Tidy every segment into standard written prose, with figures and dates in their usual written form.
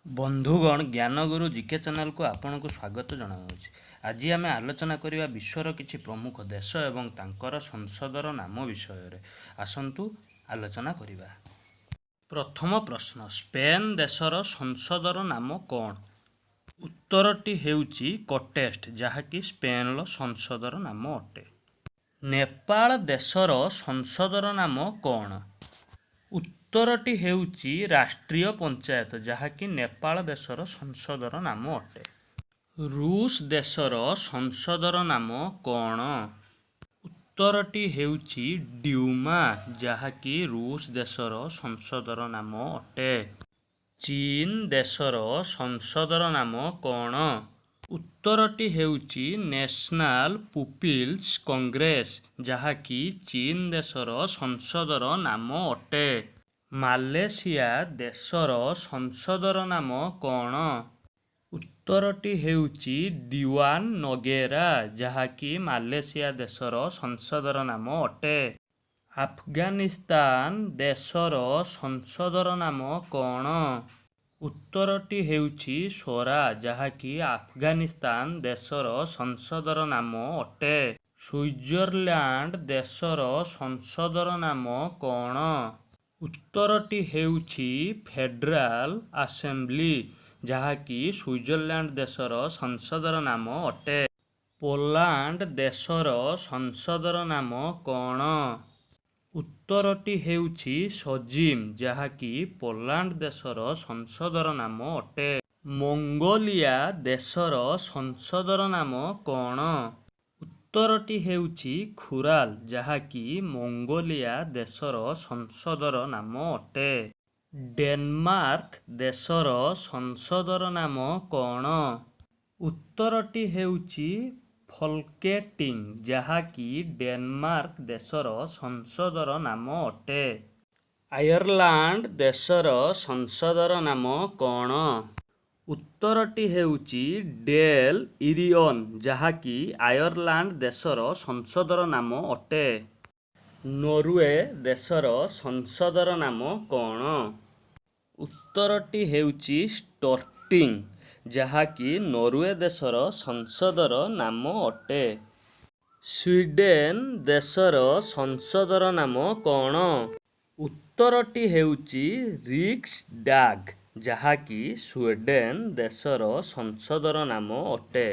ବନ୍ଧୁଗଣ, ଜ୍ଞାନଗୁରୁ ଜିକେ ଚ୍ୟାନେଲକୁ ଆପଣଙ୍କୁ ସ୍ୱାଗତ ଜଣାଉଛି। ଆଜି ଆମେ ଆଲୋଚନା କରିବା ବିଶ୍ୱର କିଛି ପ୍ରମୁଖ ଦେଶ ଏବଂ ତାଙ୍କର ସଂସଦର ନାମ ବିଷୟରେ। ଆସନ୍ତୁ ଆଲୋଚନା କରିବା। ପ୍ରଥମ ପ୍ରଶ୍ନ, ସ୍ପେନ୍ ଦେଶର ସଂସଦର ନାମ କ'ଣ? ଉତ୍ତରଟି ହେଉଛି କର୍ଟେସ୍, ଯାହାକି ସ୍ପେନ୍ର ସଂସଦର ନାମ ଅଟେ। ନେପାଳ ଦେଶର ସଂସଦର ନାମ କ'ଣ? ଉତ୍ତରଟି ହେଉଛି ରାଷ୍ଟ୍ରୀୟ ପଞ୍ଚାୟତ, ଯାହାକି ନେପାଳ ଦେଶର ସଂସଦର ନାମ ଅଟେ। ରୁଷ ଦେଶର ସଂସଦର ନାମ କ'ଣ? ଉତ୍ତରଟି ହେଉଛି ଡ୍ୟୁମା, ଯାହାକି ରୁଷ ଦେଶର ସଂସଦର ନାମ ଅଟେ। ଚୀନ ଦେଶର ସଂସଦର ନାମ କ'ଣ? ଉତ୍ତରଟି ହେଉଛି ନ୍ୟାସନାଲ ପିପୁଲ୍ସ କଂଗ୍ରେସ, ଯାହାକି ଚୀନ ଦେଶର ସଂସଦର ନାମ ଅଟେ। ମାଲେସିଆ ଦେଶର ସଂସଦର ନାମ କ'ଣ? ଉତ୍ତରଟି ହେଉଛି ଦିୱାନ ନଗେରା, ଯାହାକି ମାଲେସିଆ ଦେଶର ସଂସଦର ନାମ ଅଟେ। ଆଫଗାନିସ୍ତାନ ଦେଶର ସଂସଦର ନାମ କ'ଣ? ଉତ୍ତରଟି ହେଉଛି ଶୋରା, ଯାହାକି ଆଫଗାନିସ୍ତାନ ଦେଶର ସଂସଦର ନାମ ଅଟେ। ସୁଇଜରଲ୍ୟାଣ୍ଡ ଦେଶର ସଂସଦର ନାମ କ'ଣ? ଉତ୍ତରଟି ହେଉଛି ଫେଡେରାଲ ଆସେମ୍ବଲି, ଯାହାକି ସୁଇଜରଲ୍ୟାଣ୍ଡ ଦେଶର ସଂସଦର ନାମ ଅଟେ। ପୋଲାଣ୍ଡ ଦେଶର ସଂସଦର ନାମ କ'ଣ? ଉତ୍ତରଟି ହେଉଛି ସଜିମ୍, ଯାହାକି ପୋଲାଣ୍ଡ ଦେଶର ସଂସଦର ନାମ ଅଟେ। ମଙ୍ଗୋଲିଆ ଦେଶର ସଂସଦର ନାମ କ'ଣ? ଉତ୍ତରଟି ହେଉଛି ଖୁରାଲ, ଯାହାକି ମଙ୍ଗୋଲିଆ ଦେଶର ସଂସଦର ନାମ ଅଟେ। ଡେନମାର୍କ ଦେଶର ସଂସଦର ନାମ କ'ଣ? ଉତ୍ତରଟି ହେଉଛି ଫୋଲ୍କେଟିଙ୍ଗ, ଯାହାକି ଡେନମାର୍କ ଦେଶର ସଂସଦର ନାମ ଅଟେ। ଆୟର୍ଲାଣ୍ଡ ଦେଶର ସଂସଦର ନାମ କ'ଣ? ଉତ୍ତରଟି ହେଉଛି ଡେଲ୍ ଇରିଅନ୍, ଯାହାକି ଆୟର୍ଲାଣ୍ଡ ଦେଶର ସଂସଦର ନାମ ଅଟେ। ନରୱେ ଦେଶର ସଂସଦର ନାମ କ'ଣ? ଉତ୍ତରଟି ହେଉଛି ଷ୍ଟୋର୍ଟିଙ୍ଗ, ଯାହାକି ନରୱେ ଦେଶର ସଂସଦର ନାମ ଅଟେ। ସ୍ୱିଡେନ ଦେଶର ସଂସଦର ନାମ କ'ଣ? ଉତ୍ତରଟି ହେଉଛି ରିକ୍ସଡାଗ୍, ଯାହାକି ସ୍ୱିଡେନ ଦେଶର ସଂସଦର ନାମ ଅଟେ।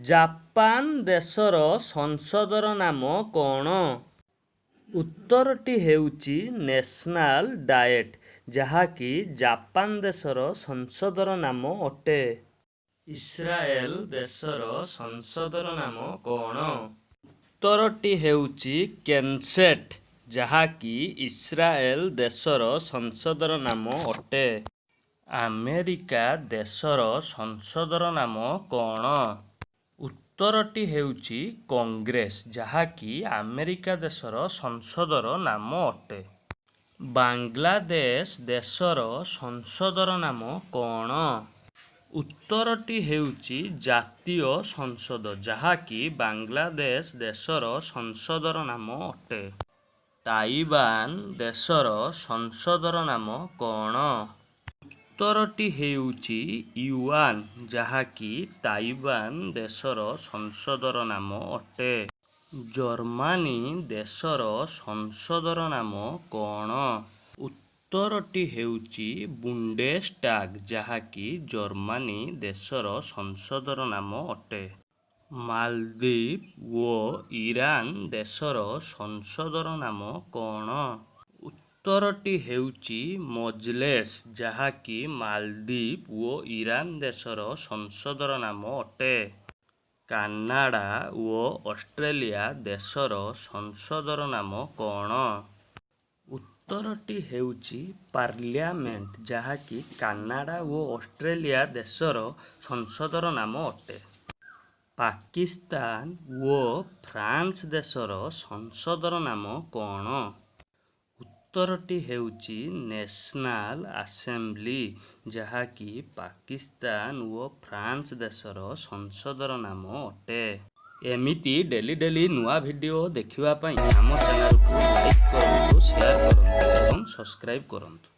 ଜାପାନ ଦେଶର ସଂସଦର ନାମ କ'ଣ? ଉତ୍ତରଟି ହେଉଛି ନ୍ୟାସନାଲ ଡାଏଟ୍, ଯାହାକି ଜାପାନ ଦେଶର ସଂସଦର ନାମ ଅଟେ। ଇସ୍ରାଏଲ ଦେଶର ସଂସଦର ନାମ କ'ଣ? ଉତ୍ତରଟି ହେଉଛି କେନସେଟ୍, ଯାହାକି ଇସ୍ରାଏଲ ଦେଶର ସଂସଦର ନାମ ଅଟେ। ଆମେରିକା ଦେଶର ସଂସଦର ନାମ କ'ଣ? ଉତ୍ତରଟି ହେଉଛି କଂଗ୍ରେସ, ଯାହାକି ଆମେରିକା ଦେଶର ସଂସଦର ନାମ ଅଟେ। ବାଂଲାଦେଶ ଦେଶର ସଂସଦର ନାମ କ'ଣ? ଉତ୍ତରଟି ହେଉଛି ଜାତୀୟ ସଂସଦ, ଯାହାକି ବାଂଲାଦେଶ ଦେଶର ସଂସଦର ନାମ ଅଟେ। ତାଇୱାନ ଦେଶର ସଂସଦର ନାମ କ'ଣ? ଉତ୍ତରଟି ହେଉଛି ୟୁଆନ, ଯାହାକି ତାଇୱାନ ଦେଶର ସଂସଦର ନାମ ଅଟେ। ଜର୍ମାନୀ ଦେଶର ସଂସଦର ନାମ କ'ଣ? ଉତ୍ତରଟି ହେଉଛି ବୁଣ୍ଡେସଟାଗ୍, ଯାହାକି ଜର୍ମାନୀ ଦେଶର ସଂସଦର ନାମ ଅଟେ। ମାଲଦ୍ୱୀପ ଓ ଇରାନ ଦେଶର ସଂସଦର ନାମ କ'ଣ? ଉତ୍ତରଟି ହେଉଛି ମଜଲେସ, ଯାହାକି ମାଲଦ୍ୱୀପ ଓ ଇରାନ ଦେଶର ସଂସଦର ନାମ ଅଟେ। କାନାଡା ଓ ଅଷ୍ଟ୍ରେଲିଆ ଦେଶର ସଂସଦର ନାମ କ'ଣ? ଉତ୍ତରଟି ହେଉଛି ପାର୍ଲାମେଣ୍ଟ, ଯାହାକି କାନାଡା ଓ ଅଷ୍ଟ୍ରେଲିଆ ଦେଶର ସଂସଦର ନାମ ଅଟେ। ପାକିସ୍ତାନ ଓ ଫ୍ରାନ୍ସ ଦେଶର ସଂସଦର ନାମ କ'ଣ? ଉତ୍ତରଟି ହେଉଛି ନ୍ୟାସନାଲ ଆସେମ୍ବଲି, ଯାହାକି ପାକିସ୍ତାନ ଓ ଫ୍ରାନ୍ସ ଦେଶର ସଂସଦର ନାମ ଅଟେ। ଏମିତି ଡେଲି ଡେଲି ନୂଆ ଭିଡ଼ିଓ ଦେଖିବା ପାଇଁ ଆମ ଚ୍ୟାନେଲକୁ ଲାଇକ୍ କରନ୍ତୁ, ସେୟାର କରନ୍ତୁ ଏବଂ ସବସ୍କ୍ରାଇବ୍ କରନ୍ତୁ।